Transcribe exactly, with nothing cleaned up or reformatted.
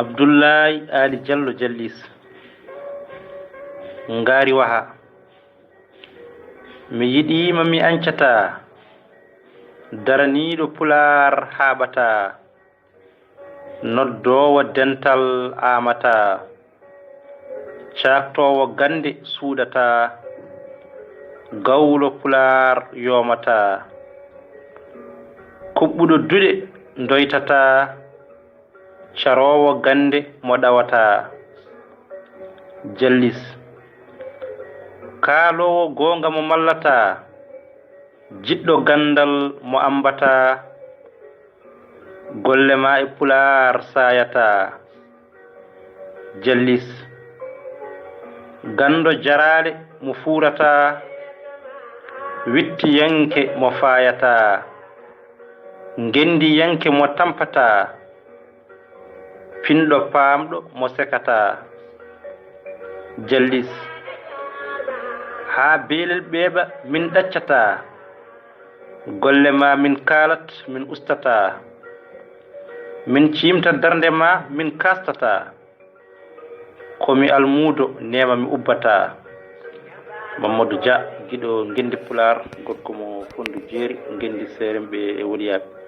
Abdullaay Aali Jallo Jallis. Ngaari waha. Mi yiɗiima mi añcataa, daraniiɗo Pulaar haaɓataa, noddoowo dental aamataa, caaktoowo gannde suuɗataa, gawlo Pulaar yoomataa, kuɓɓuɗo duɗe ndoytataa, caroowo gannde mo ɗawataa. Jallis. Kaaloowo goonga mo mallataa, jiɗɗo ganndal mo ammbataa, golle maa e Pulaar saayataa. Jallis. Ganndo jaraale mo fuurataa, wittiyanke mo faayataa, ngenndiyanke mo tampataa, pinɗo paamɗo mo sekataa. Jallis. Haa beelel ɓeeɓa min ɗaccataa, golle maa min kaalat min ustataa, min ciimta darnde maa min kaastataa, ko mi almuudo neema mi ubbataa. Mamadou Dia, giɗo ngenndi Pulaar, gorko mo Fonndu Jeeri, ngenndi seeremɓe e woliyaaɓe.